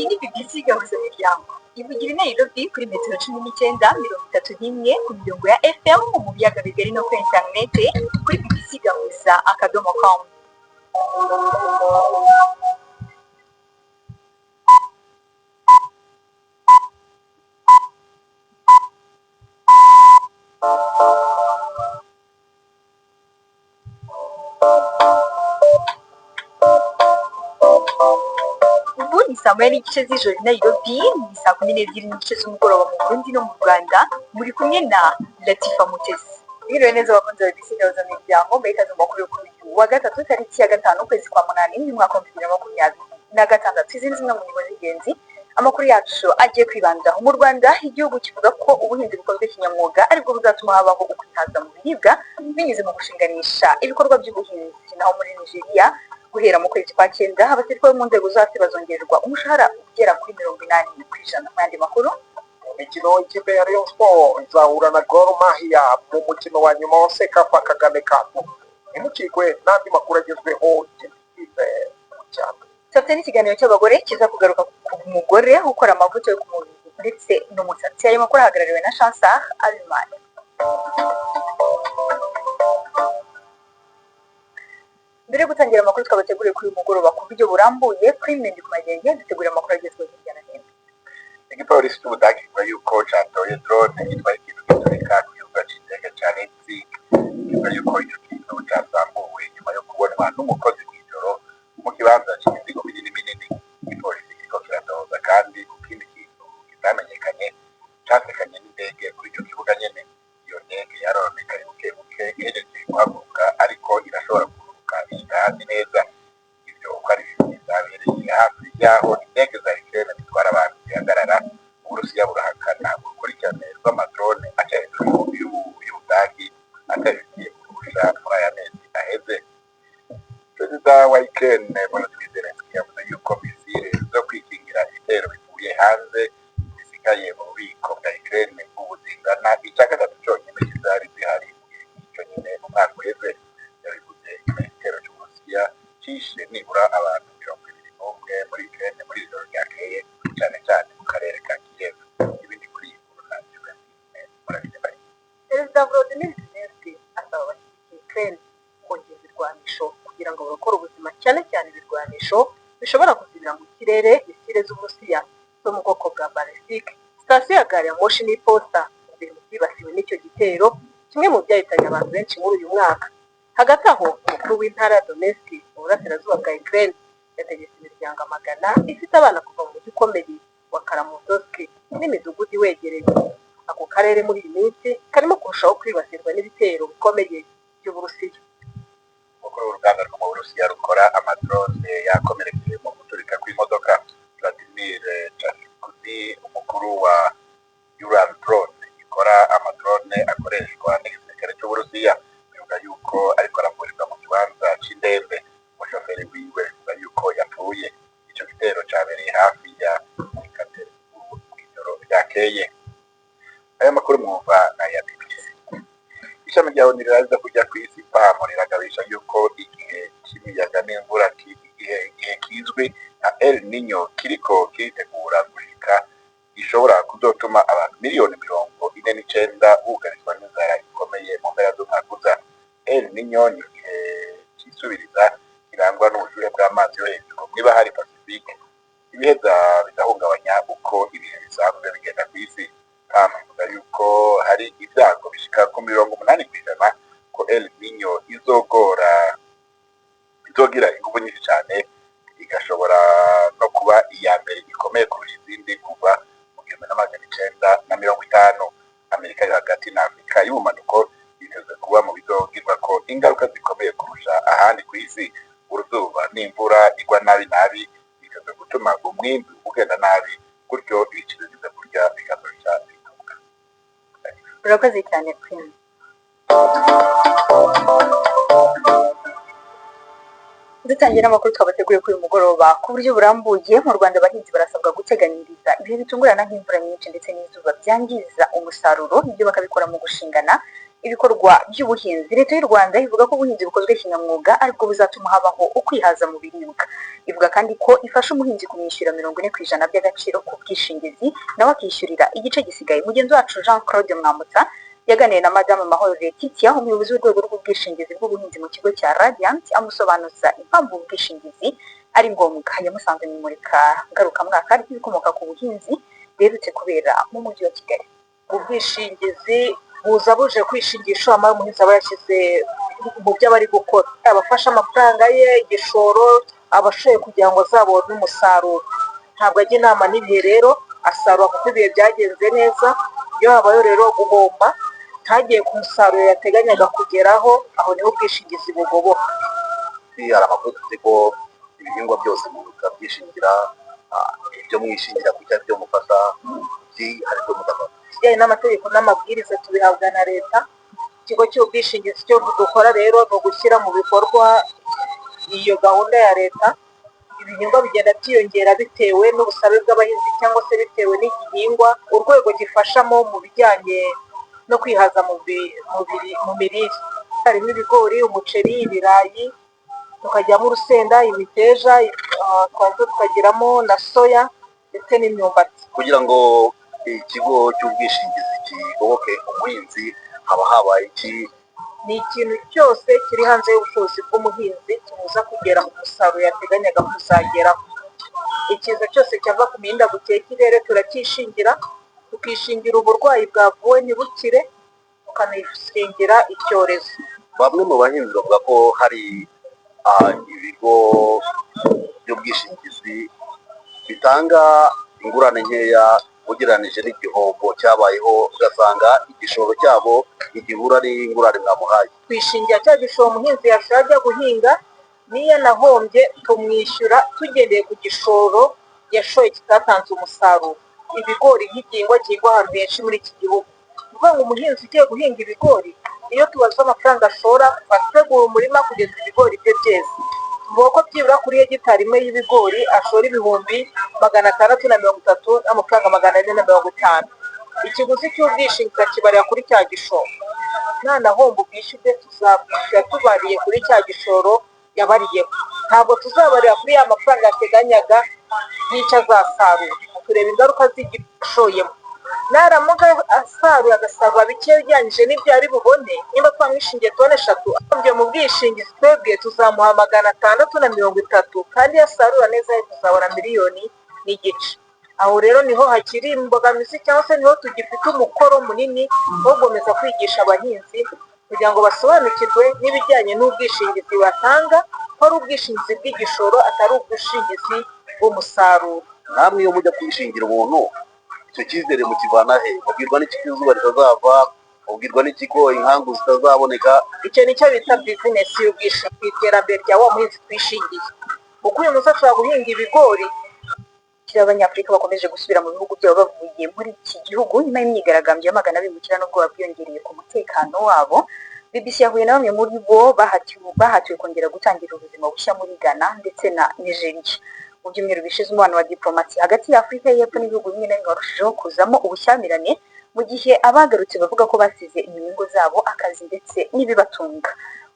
Iyi ni BBC Gahuza Miryango ivugira i Nairobi kuri metero 19, 31 ku mirongo ya FM mu biyaga bigari no kuri interinete kuri bbcgahuza.com. Ubu ni saa 1:30 z'ijoro i Nairobi, ni saa 12:30 z'umugoroba mu Burundi no mu Rwanda. Muri kumwe na Latifa Mutesi. Mwiriwe neza abakunzi ba BBC Gahuza Miryango, mbere ikaze mu makuru yo kuri uyu wa gatatu, tariki ya 5, ukwezi kwa 8, y'umwaka wa 2026. Izi ni zimwe mu ngingo z'ingenzi amakuru yacu agiye kwibandaho. Mu Rwanda, igihugu kivuga ko ubuhinzi bukozwe kinyamwuga aribwo buzatuma habaho ukwihaza mu biribwa binyuze mu gushinganisha ibikorwa by'ubuhinzi. Naho muri Nigeria, guhera mu kwezi kwa 9, abasirikare bo mu nzego zo hasi bazongererwa umushahara ugera kuri 80%. Mu yandi makuru, Mu mikino, ikipe ya Rayon Sport izahura na Gor Mahia mu mukino wa nyuma wa CECAFA Kagame Cup. Ntimucikwe n'andi makuru agezweho y'ikipe mu cyane. Tufite n'ikiganiro cy'abagore kiza kugaruka ku mugore ukora amavuta yo ku mubiri ndetse n'umusatsi. Ayo makuru ahagarariwe na Chansar Abimana. Mbere yo gutangira amakuru twabateguriye kuri uyu mugoroba ku buryo burambuye, kuri Mendi ku Magenge dutegurira amakuru agezweho hirya no hino. Igipolisi c'Ubudagi kivuga yuko catoye drone itwaye ikintu giturika ku kibuga c'indege ca Leipzig. Kivuga yuko ico kintu casambuwe nyuma yo kubonwa n'umukozi mw'ijoro mu kibanza c'imizigo minini minini. Igipolisi kiriko kiratoza kandi ku kindi kintu kitamenyekanye casekanye n'indege kuri ico kibuga nyene. Iyo ndege yarononekaye buke buke ihejeje guhaguruka, ariko irashobora kuguruka ishika hasi neza. Ivyo uko ari bibiri vyabereye hafi y'aho indege za Ukraine zitwara abantu zihagarara. Uburusiya burahakana urukurikirane rw'amadrone aca hejuru y'Ubudagi atabifitiye kurusha muri aya mezi aheze. Perezida wa Ukraine Volodymyr Zelensky yavuze yuko misile zo kwikingira ibitero bivuye hanze zisigaye mu bubiko bwa Ukraine ubu zingana ica gatatu conyene c'izari zihari mu gihe nk'ico nyene mu mwaka uheze. Yabivuze nyuma y'igitero c'Uburusiya cishe nibura abantu 21 muri Ukraine muri iri joro ryakeye, cane cane mu karere ka Kiev. Ibindi kuri iyi nkuru na Josephine Murabire. Perezida Volodymyr Zelensky asaba abashyigikiye Ukraine kongera ibirwanisho kugira ngo barokore ubuzima, cyane cyane ibirwanisho bishobora kuzibira mu kirere misile z'Uburusiya zo mu bwoko bwa ballistic. Sitasiyo ya gari ya moshi n'iposita biri mu byibasiwe n'icyo gitero, kimwe mu byahitanye abantu benshi muri uyu mwaka. Hagati aho, umukuru w'intara ya Donetsk mu burasirazuba bwa Ukraine yategetse imiryango amagana ifite abana kuva mu mujyi ukomeye wa Kramatorsk n'imidugudu iwegereye. Ako karere muri iyi minsi karimo kurushaho kwibasirwa n'ibitero bikomeye by'Uburusiya. Umukuru w'uruganda rwo mu Burusiya rukora amadrone yakomerekeye mu guturika kw'imodoka. Vladimir Chafikuni, umukuru wa Ural Drone ikora amadrone akoreshwa n'igisirikare c'Uburusiya, bivuga yuko ariko aravurirwa mu kibanza c'indembe. Umushoferi wiwe bivuga yuko yapfuye. Ico gitero cabereye hafi ya Ekaterinburg mw'ijoro ryakeye. Aya makuru mwumva na ya BBC. Ishami rya ONU riraza kujya ku isi PAM riragabisha yuko igihe c'imiyaga n'imvura, igihe kizwi nka El Nino kiriko kiritegura gushika, gishobora kuzotuma abantu miliyoni 49 bugarizwa n'inzara ikomeye mu mpera z'umwaka uza. El Nino ni igihe cisubiriza kirangwa n'ubushuhe bw'amazi yo hejuru mw'ibahari Pacifique, ibiheza bigahungabanya uko ibihe bisanzwe bigenda kw'isi. PAM ivuga yuko hari ibyago bishika ku 80% ko El Nino izogora, izogira inguvu nyinshi cane, igashobora no kuba iya mbere ikomeye kurusha izindi kuva mu 1950. Amerika yo Hagati na Afurika y'ubumanuko yitezwe kuba mu bizogirwako ingaruka zikomeye kurusha ahandi kw'isi. Uruzuba n'imvura igwa nabi nabi bitezwe gutuma umwimbu ugenda nabi, gutyo ibiciro vyo kurya bikazoca biduga. Urakoze cyane, Queen. Dutangira amakuru twabateguye kuri uyu mugoroba ku buryo burambuye. Mu Rwanda, abahinzi barasabwa guteganyiriza ibihe bitungurana nk'imvura nyinshi ndetse n'izuba byangiza umusaruro, ibyo bakabikora mu gushingana Ibikorwa by'ubuhinzi. Leta y'u Rwanda ivuga ko ubuhinzi bukozwe kinyamwuga aribwo buzatuma habaho ukwihaza mu biribwa. Ivuga kandi ko ifasha umuhinzi kumwishyura 40% by'agaciro k'ubwishingizi, nawe akishyurira igice gisigaye. Mugenzi wacu Jean Claude Mwambutsa yaganiriye na Madamu Mahoro Letitia, umuyobozi w'urwego rw'ubwishingizi bw'ubuhinzi mu kigo cya Radiant, amusobanuza impamvu ubwishingizi ari ngombwa. Yamusanze mu imurika ngarukamwaka ry'ibikomoka ku buhinzi riherutse kubera mu mujyi wa Kigali. Ubwishingizi buza buje kwishingira ishoramari umuhinzi aba yashyize mu byo aba ari gukora, abafashe amafaranga ye, igishoro aba ashoye kugira ngo azabone umusaruro. Ntabwo ajya inama n'ibihe rero, asarura kuko ibihe byagenze neza. Iyo habayeho rero guhomba, ntagiye ku musaruro yateganyaga kugeraho, aho niho ubwishingizi bugoboka. Hari amakuru dufite ko ibihingwa byose mutabyishingira, ibyo mwishingira kuko ari byo mufata, hari ibyo mudafata? Ikijyanye n'amategeko n'amabwiriza tubihabwa na leta. Ikigo cy'ubwishingizi icyo dukora rero ni ugushyira mu bikorwa iyo gahunda ya leta. Ibihingwa bigenda byiyongera bitewe n'ubusabe bw'abahinzi cyangwa se bitewe n'igihingwa urwego gifashamo mu bijyanye no kwihaza mu mirire. Harimo ibigori, umuceri, ibirayi, tukajyamo urusenda, imiteja, twaza tukagiramo na soya ndetse n'imyumbati. Kugira ngo ikigo cy'ubwishingizi kigoboke umuhinzi, haba habaye iki? Ni ikintu cyose kiri hanze y'ubushobozi bw'umuhinzi kimubuza kugera ku musaruro yateganyaga kuzageraho. Ikiza cyose cyava ku mihindagurikire y'ikirere turacyishingira, tukishingira uburwayi bwavuwe ntibukire, tukanishingira icyorezo. Bamwe mu bahinzi bavuga ko hari ibigo by'ubwishingizi bitanga ingurane nkeya ugereranije n'igihombo cyabayeho, ugasanga igishoro cyabo ntigihura n'ingurane mwamuhaye. Twishingira cya gishoro umuhinzi yashoye ajya guhinga. N'iyo anahombye, tumwishyura tugendeye ku gishoro yashoye kitatanze umusaruro. Ibigori nk'igihingwa gihingwa ahantu henshi muri iki gihugu, ni ukuvuga ngo umuhinzi ugiye guhinga ibigori, iyo tubaze amafaranga ashora kuva ategura umurima kugeza ibigori bye byeze, tuvuga ko byibura kuri hegitari imwe y'ibigori ashora 633,450. Ikiguzi cy'ubwishingizi akibarira kuri cya gishoro. Nanahomba, ubwishyu bwe tuzabwishyura tubariye kuri cya gishoro yabariyeho. Ntabwo tuzabarira kuri ya mafaranga yateganyaga n'icyo azasarura. Tureba ingaruka z'igishoyemo. Naramuka asaruye, agasarura bike ugereranyije n'ibyo yari bubone, niba twamwishingiye toni 3, ahombye mu bwishingizi twebwe tuzamuha 630, kandi iyo asarura neza yari kuzabona 1.5 miliyoni. Aho rero niho hakiri imbogamizi cyangwa se niho tugifite umukoro munini wo gukomeza kwigisha abahinzi kugira ngo basobanukirwe n'ibijyanye n'ubwishingizi batanga, ko ari ubwishingizi bw'igishoro, atari ubwishingizi bw'umusaruro. Namwe iyo mujya kwishingira umuntu, icyo cyizere mukivana he? Mubwirwa n'iki ko izuba ritazava? Mubwirwa n'iki ko inkangu zitazaboneka? Icyo nicyo bita bizinesi y'ubwishingizi ku iterambere rya wa muhinzi twishingiye, kuko uyu munsi ashobora guhinga ibigori. Abanyafurika bakomeje gusubira mu bihugu byabo bavuye muri iki gihugu nyuma y'imyigaragambyo yamagana abimukira n'ubwoba bwiyongereye ku mutekano wabo. BBC yahuye na bamwe muri bo bahatiwe kongera gutangira ubuzima bushya muri Ghana ndetse na Nigeria. Mu byumweru bishize, umubano wa diplomasi hagati ya Afurika y'Epfo n'ibihugu bimwe na bimwe warushijeho kuzamo ubushyamirane, mu gihe abagarutse bavuga ko basize inyuma ingo zabo, akazi ndetse n'ibibatunga.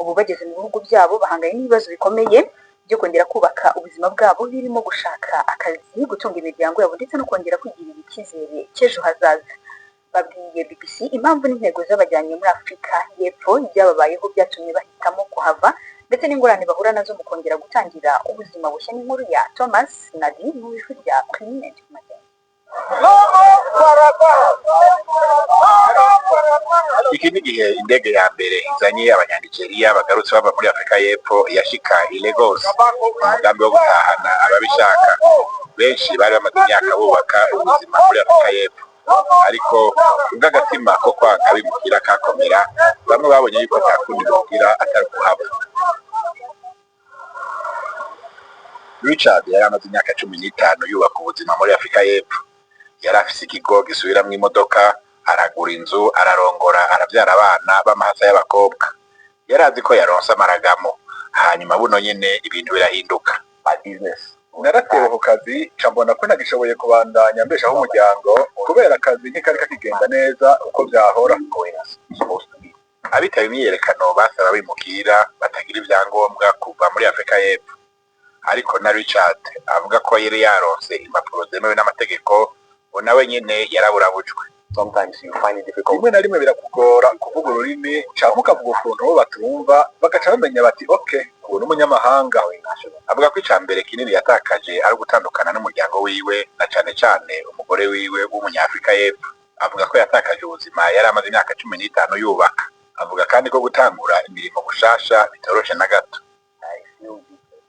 Ubu bageze mu bihugu byabo bahanganye n'ibibazo bikomeye byo kongera kubaka ubuzima bwabo, birimo gushaka akazi, gutunga imiryango yabo ndetse no kongera kwigirira icyizere cy'ejo hazaza. Babwiye BBC impamvu n'intego zabajyanye muri Afurika y'Epfo, ibyababayeho byatumye bahitamo kuhava, ndetse n'ingorane bahura nazo mu kongera gutangira ubuzima bushya. N'inkuru ya Thomas Nadi mu ijwi rya Prime Matene. Iki ni igihe indege ya mbere izanye Abanyanigeriya bagarutse bava muri Afurika y'Epfo yashika i Lagos mu mugambi wo gutahana ababishaka. Benshi bari bamaze imyaka bubaka ubuzima muri Afurika y'Epfo, ariko ubwo agatima ko kwanga abimukira kakomera, bamwe babonye yuko ata kundi bogira atari ukuhava. Richard yari amaze imyaka 15 yubaka ubuzima muri Afurika y'Epfo. Yari afise ikigo gisubiramwo imodoka, aragura inzu, ararongora, aravyara abana b'amahasa y'abakobwa. Yari azi ko yaronse amaragamo. Hanyuma buno nyene ibintu birahinduka. Naratewe ku kazi, nca mbona ko ntagishoboye kubandanya mbeshaho umuryango kubera akazi ntikari kakigenda neza uko vyahora. Abitaba imyiyerekano basaba abimukira batagira ivyangombwa kuva muri Afrika y'Epfo, ariko na Richard avuga ko yari yaronse impapuro zemewe n'amategeko, ngo nawe nyene yaraburabujwe. Sometimes you find it difficult. Rimwe na rimwe birakugora kuvuga ururimi canke ukavuga ukuntu bo batumva, bagaca bamenya bati: "OK, ubu n'umunyamahanga." Avuga ko ica mbere kinini yatakaje ari ugutandukana n'umuryango wiwe, na cane cane umugore wiwe w'umunyafrika y'Epfo. Avuga ko yatakaje ubuzima yari amaze imyaka 15 yubaka. Avuga kandi ko gutangura imirimo gushasha bitoroshe na gato.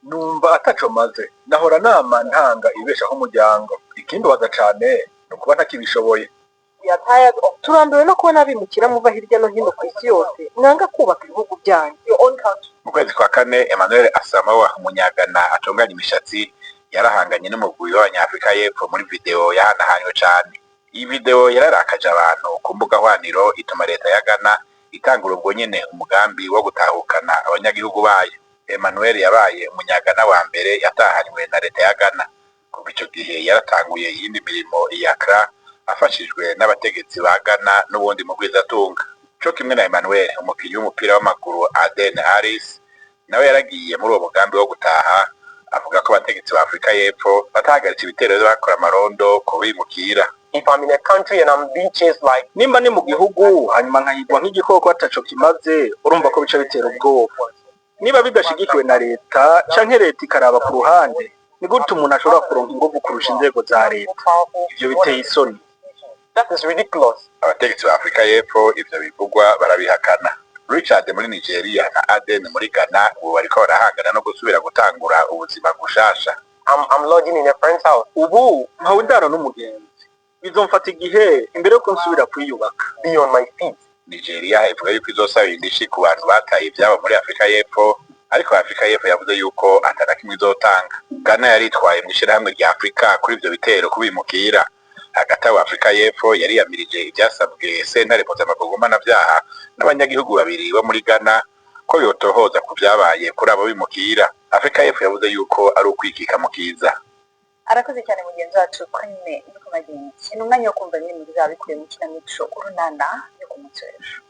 Numva ataco maze, nahora nama ntanga ibibeshaho umuryango. Ikimbabaza cane ni ukuba ntakibishoboye. Turambiwe no kubona abimukira muva hirya no hino ku isi yose mwanga kubaka ibihugu byanyu. Mu kwezi kwa kane, Emmanuel Asamoah, umunyagana atunganya imishatsi, yarahanganye n'umugwi w'abanyafrika y'Epfo muri video yahanahanywe cane. Iyi video yararakaje abantu ku mbuga hwaniro, ituma leta ya Ghana itangura ubwo nyene umugambi wo gutahukana abanyagihugu bayo. Emmanuel yabaye umunyagana wa mbere yatahanywe na leta ya Ghana. Kuva ico gihe yaratanguye iyindi mirimo i Accra, afashijwe n'abategetsi ba Ghana n'ubundi mugwizatunga. Co kimwe na Emmanuel, umukinyi w'umupira w'amaguru Aden Harris nawe yaragiye muri uwo mugambi wo gutaha. Avuga ko abategetsi ba Afurika y'Epfo batahagaritse ibitero bakora amarondo ku bimukira. If I'm in a country and I'm being chased like Nimba ni mu gihugu hanyuma nkahigwa nk'igikoko ataco kimaze, urumva ko bica bitera ubwoba. Niba bidashigikiwe na leta canke leta ikaraba ku ruhande, ni gute umuntu ashobora kuronka inguvu kurusha inzego za leta? Ivyo biteye isoni. That is ridiculous. Abategetsi ba Afurika y'Epfo ivyo bivugwa barabihakana. Richard muri Nigeria na Aden muri Ghana ubu bariko barahangana no gusubira gutangura ubuzima gushasha. I'm lodging in a friend's house. Ubu mpawe indaro n'umugenzi. Bizomfata igihe imbere yuko nsubira kwiyubaka. Be on my feet. Nigeria ivuga yuko izosaba indishi ku bantu bataye ivyabo muri Afurika y'Epfo, ariko Afurika y'Epfo yavuze yuko ata na kimwe izotanga. Ghana yaritwaye mu ishirahamwe rya Afurika kuri ivyo bitero kubimukira. Hagati aho, Afurika y'Epfo yariyamirije ivyasabwe sentare mpuzamakungu mpanavyaha n'abanyagihugu babiri bo muri Ghana ko yotohoza ku vyabaye kuri abo bimukira. Afurika y'Epfo yavuze yuko ari ukwikika mu kiza. Arakoze cyane mugenzi wacu Prime Nikomagenzi. Ni umwanya wo kumva bimwe mu bizaba bikubiye mu kinamico Urunana yo ku munsi w'ejo.